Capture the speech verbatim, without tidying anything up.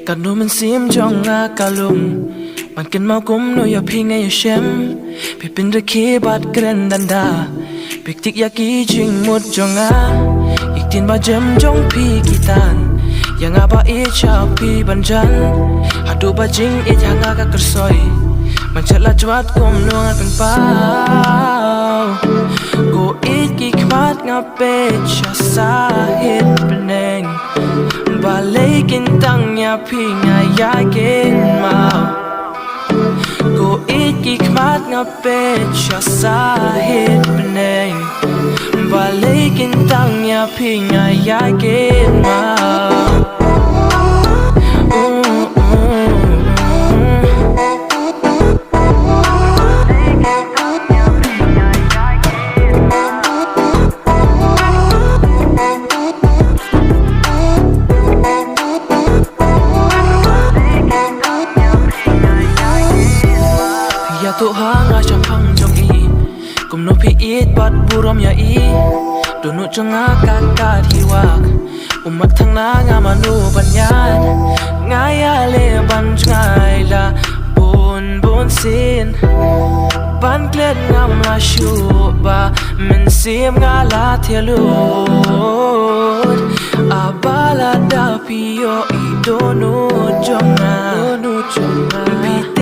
Katno mynsiem jong nga ka lum ban kynmaw kumno ïa phi nga ïa shem. Phi pynrkhie bad kren danda, phi ktik ïa ki jingmut jong nga. Ki ktien ba jem jong phi ki tan ïa nga ba ïeit sha phi ban jan. Haduh ba jingïeit ha nga ka kyrsoi, man shet la jwat kumno nga pynpaw. Ko ïeit ki khmat nga peit sha sahit bneng. Balei kin tang ïa phi nga ïa kin mau. Ko ïeit ki khmat nga peit sha sahit bneng. Balei kin tang ïa phi nga ïa kin mau. Mm, mm, mm. Ïathuh ha nga shaphang jong i, kumno phi ïeit bad burom ïa i. Dohnud jong nga ka kat hi wak, um mat thang na nga mano ban ïaid. Nga ïaleh ban jngai la bun bun sien, ban klet ngam la shuh ba mynsiem nga la thiah lut. Haba lada phi ïohi dohnud jong nga, dohnud jong nga, phi